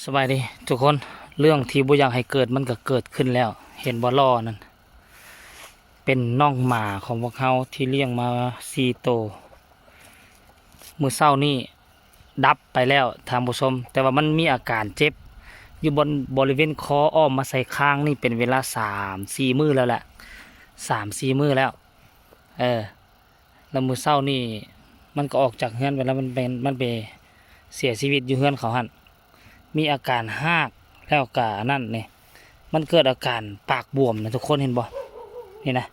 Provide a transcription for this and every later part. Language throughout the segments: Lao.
ສະບາຍດີທຸກຄົນ. ເລື່ອງທີ່ບໍ່ຢາກໃຫ້ເກີດມັນກໍເກີດຂຶ້ນແລ້ວ. ເຫັນບໍ່ລໍ້ນັ້ນ? ເປັນນ້ອງໝາຂອງພວກເຮົາທີ່ລ້ຽງມາສີ່ໂຕ. ມື້ເຊົ້ານີ້ດັບໄປແລ້ວທ່ານຜູ້ຊົມ, ແຕ່ວ່າມັນມີອາການເຈັບຢູ່ບ່ອນ ບໍລິເວນຄໍ ອ້ອມມາໃສ່ຄາງນີ້ເປັນເວລາສາມສີ່ມື້ແລ້ວແຫຼະ, ສາມສີ່ມື້ແລ້ວ. ເອີ ແລ້ວມື້ເຊົ້ານີ້ມັນກໍອອກຈາກເຮືອນໄປແລ້ວ, ມັນໄປ ມັນໄປເສຍຊີວິດຢູ່ເຮືອນເຂົາຫັ້ນ. ມີອາການຮາກ ແລ້ວກະອັນນັ້ນນີ້ ມັນເກີດອາການປາກບວມນະທຸກຄົນ, ເຫັນບໍ່? ນີ້ນະ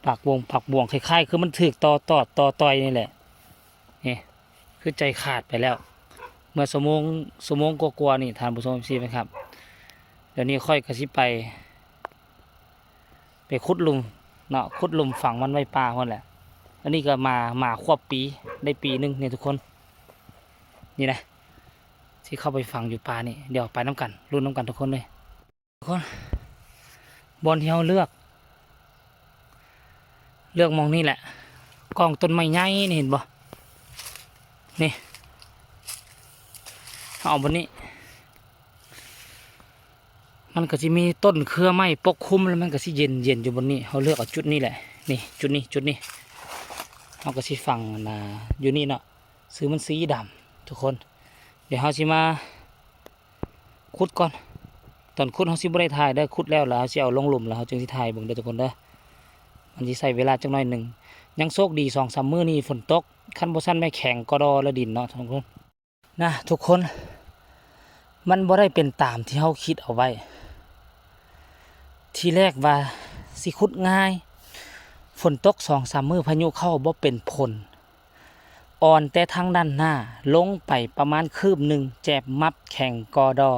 ປາກບວມ ປາກບວມ ຄ້າຍໆຄືມັນຖືກຕໍ່ຕອດຕໍ່ຕ່ອຍນີ້ແຫຼະ. ນີ້ຄືໃຈຂາດໄປແລ້ວ ເມື່ອຊົ່ວໂມງ ຊົ່ວໂມງກວ່າໆນີ້ທ່ານຜູ້ຊົມ ເອັຟຊີ ແຟນຄລັບ. ດຽວນີ້ຂ້ອຍກໍຊິໄປ ໄປຂຸດຫຼຸມເນາະ, ຂຸດຫຼຸມຝັງມັນໄວ້ປ່າພຸ້ນແຫຼະ. ອັນນີ້ກໍມາ ມາຄວບປີ ໄດ້ປີໜຶ່ງນີ້ທຸກຄົນ. ນີ້ນະ ຊິເຂົ້າໄປຝັງຢູ່ປ່ານີ້, ດຽວໄປນຳກັນ ລຸ້ນນຳກັນທຸກຄົນເລີຍ. ທຸກຄົນ ບ່ອນທີ່ເຮົາເລືອກ ເລືອກໝ່ອງນີ້ແຫຼະ, ກ້ອງຕົ້ນໄມ້ໃຫຍ່ນີ້ ເຫັນບໍ່? ນີ້ ເຮົາເອົາບ່ອນນີ້. ມັນກໍຊິມີຕົ້ນເຄືອໄມ້ປົກຄຸມ ແລ້ວມັນກໍຊິເຢັນ ເຢັນຢູ່ບ່ອນນີ້. ເຮົາເລືອກເອົາຈຸດນີ້ແຫຼະ, ນີ້ ຈຸດນີ້ ຈຸດນີ້. ເຮົາກໍຊິຝັງ ອັນນ່າ ຢູ່ນີ້ເນາະ, ຊື່ມັນສີດຳທຸກຄົນ. ດຽວເຮົາຊິມາຂຸດກ່ອນ. ຕອນຂຸດເຮົາຊິບໍ່ໄດ້ຖ່າຍເດີ, ຂຸດແລ້ວ ແລ້ວເຮົາຊິເອົາລົງຫຼຸມ ແລ້ວເຮົາຈຶ່ງຊິຖ່າຍເບິ່ງເດີທຸກຄົນເດີ. ມັນຊິໃຊ້ເວລາຈັກໜ້ອຍໜຶ່ງ. ຍັງໂຊກດີ ສອງສາມມື້ນີ້ຝົນຕົກ, ຄັນບໍ່ຊັ້ນແມ່ນແຂງກໍດໍລະດິນເນາະທຸກຄົນ. ນະທຸກຄົນ, ມັນບໍ່ໄດ້ເປັນຕາມທີ່ເຮົາຄິດເອົາໄວ້. ທີແລກວ່າຊິຂຸດງ່າຍ, ຝົນຕົກສອງສາມມື້ ພາຍຸເຂົ້າ ບໍ່ເປັນຜົນ, ອ່ອນແຕ່ທາງດ້ານໜ້າລົງໄປປະມານຄືບໜຶ່ງ, ແຈບມັບແຂງກໍດໍ.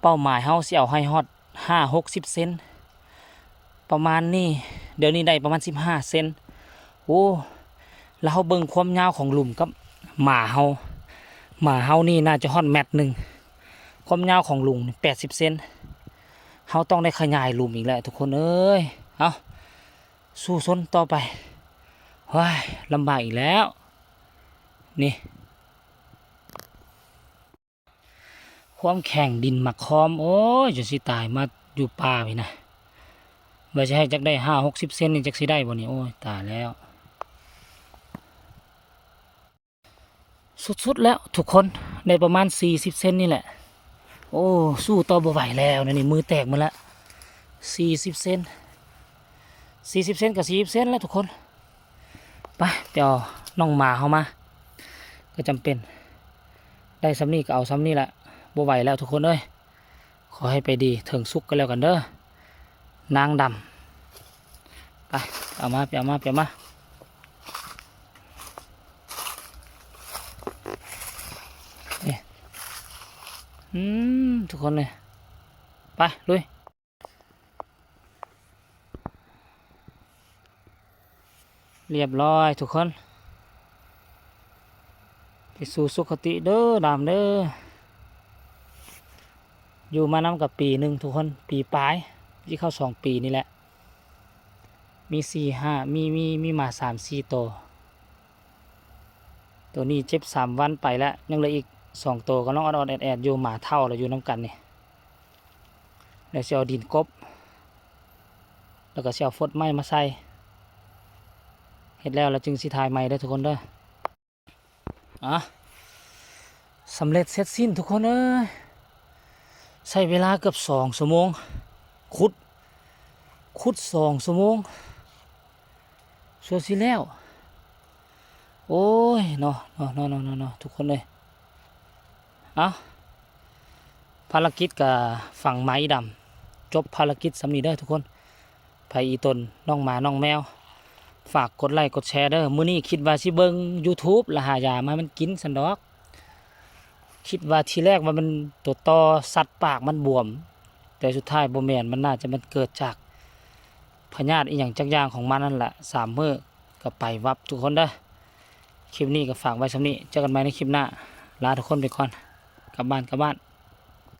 ເປົ້າໝາຍເຮົາຊິເອົາໃຫ້ຮອດຫ້າຫົກສິບເຊັນ ປະມານນີ້. ດຽວນີ້ໄດ້ປະມານສິບຫ້າເຊັນ. ໂອ້ ແລ້ວເຮົາເບິ່ງຄວາມຍາວຂອງຫຼຸມກັບໝາເຮົາ, ໝາເຮົານີ້ໜ້າຈະຮອດແມັດໜຶ່ງ, ຄວາມຍາວຂອງຫຼຸມແປດສິບເຊັນ. ເຮົາຕ້ອງໄດ້ຂະຫຍາຍຫຼຸມອີກແລ້ວທຸກຄົນເອີຍ. ເອົ້າ ສູ້ຊົນຕໍ່ໄປ. ໂອ້ຍ ລຳບາກອີກແລ້ວນີ້. ຄວາມແຂງດິນໝາກຄອມ ໂອ້ຍ ຈົນຊິຕາຍ ມາຢູ່ປ່າພີ້ນະ. ວ່າຊິໃຫ້ຈັກໄດ້ຫ້າຫົກສິບເຊັນນີ້ ຈັກຊິໄດ້ບໍ່ນີ້? ໂອ້ຍ ຕາຍແລ້ວ. ສຸດໆແລ້ວທຸກຄົນ, ໄດ້ປະມານສີ່ສິບເຊັນນີ້ແຫຼະ. ໂອ້ ສູ້ຕໍ່ບໍ່ໄຫວແລ້ວນະນີ້, ມືແຕກໝົດລະ. ສີ່ສິບເຊັນ ສີ່ສິບເຊັນກໍສີ່ສິບເຊັນແຫຼະທຸກຄົນ. ໄປ ໄປເອົານ້ອງໝາເຮົາມາ, ກໍຈຳເປັນ ໄດ້ສ່ຳນີ້ກໍເອົາສ່ຳນີ້ແຫຼະ. ບໍ່ໄຫວແລ້ວທຸກຄົນເອີຍ. ຂໍໃຫ້ໄປດີເຖິງສຸກກໍແລ້ວກັນເດີ ນາງດຳ. ໄປ ເອົາມາ ໄປເອົາມາ ໄປເອົາມາ. ນີ້ ອືມ ທຸກຄົນເອີຍ. ໄປ ລຸຍ. ລຽບຮ້ອຍທຸກຄົນ, ໄປສູ່ສຸຄະຕິເດີດຳເດີ. ຢູ່ມານຳກັບປີໜຶ່ງທຸກຄົນ, ປີປາຍ ຊິເຂົ້າສອງປີນີ້ແຫຼະ. ມີສີ່ຫ້າ ມີ ມີ ມີໝາສາມສີ່ໂຕ. ໂຕນີ້ເຈັບສາມວັນໄປແລ້ວ, ຍັງເຫຼືອອີກສອງໂຕກຳລັງອອດໆແອດໆຢູ່, ໝາເຖົ້າແລ້ວຢູ່ນຳກັນນີ້. ແລ້ວຊິເອົາດິນກົບ ແລ້ວກໍຊິເອົາຟົດໄມ້ມາໃສ່. ເຮັດແລ້ວ ແລ້ວຈຶ່ງຊິຖ່າຍໃໝ່ເດີທຸກຄົນເດີ. ອ່ະ ສຳເລັດເສັດສິ້ນທຸກຄົນເອີຍ. ໃຊ້ເວລາເກືອບສອງຊົ່ວໂມງ ຂຸດ ຂຸດສອງຊົ່ວໂມງ ຊົ່ວຊິແລ້ວ. ໂອ້ຍ ເນາະ ເນາະ ເນາະ ເນາະ ເນາະ ເນາະ ທຸກຄົນເອີຍ. ເອົ້າ ພາລະກິດກະຝັງໝາອີ່ດຳ, ຈົບພາລະກິດສ່ຳນີ້ເດີທຸກຄົນ. ໃຜອີ່ຕົນນ້ອງໝານ້ອງແມວ ຝາກກົດໄລ້ກົດແຊເດີ. ມື້ນີ້ຄິດວ່າຊິເບິ່ງຢູທູບ ແລ້ວຫາຢາມາໃຫ້ມັນກິນຊັ້ນດອກ. ຄິດວ່າທີແລກວ່າມັນຕົວຕໍ່ສັດປາກມັນບວມ, ແຕ່ສຸດທ້າຍບໍ່ແມ່ນ, ມັນໜ້າຈະມັນເກີດຈາກພະຍາດອີ່ຫຍັງຈັກຢ່າງຂອງມັນນັ້ນລະ. ສາມມື້ກໍໄປວັບທຸກຄົນເດີ. ຄລິບນີ້ກໍຝາກໄວ້ສ່ຳນີ້, ເຈີກັນໃໝ່ໃນຄລິບໜ້າ. ລາທຸກຄົນໄປກ່ອນ, ກັບບ້ານ ກັບບ້ານ.